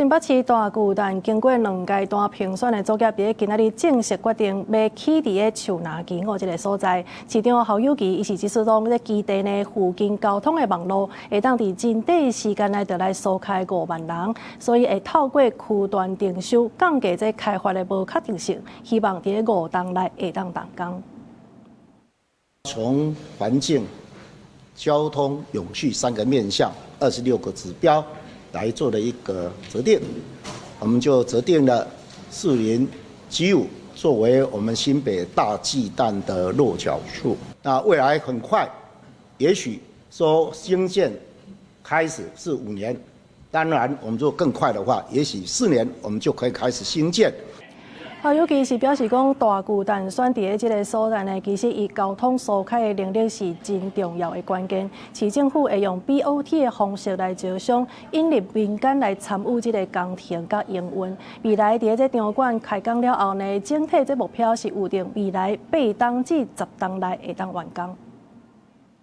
新北市大巨蛋經過兩階段評選的作業，佇今仔日正式決定欲起佇个樹林基五這个所在。市長侯友宜伊是指出講，這基地呢附近交通的網路會當佇真短時間內就來疏開5萬人，所以會透過區段徵收降低這開發的無確定性，希望佇个5冬內會當動工。從環境、交通、永續三個面向，26個指標來做了一個擇定，我們就擇定了士林基五作為我們新北大巨蛋的落腳處。那未來很快，也許說興建開始是5年，當然我們做更快的話，也許4年我們就可以開始興建。侯友宜是表示講，大巨蛋選佇个這个所在呢，其實伊交通疏開的能力是真重要的關鍵。市政府會用 BOT 的方式來招商，引入民間來參與這个工程佮營運。未來佇个這場館開工了後呢，整體這目標是預定未來8冬至10冬內會當完工。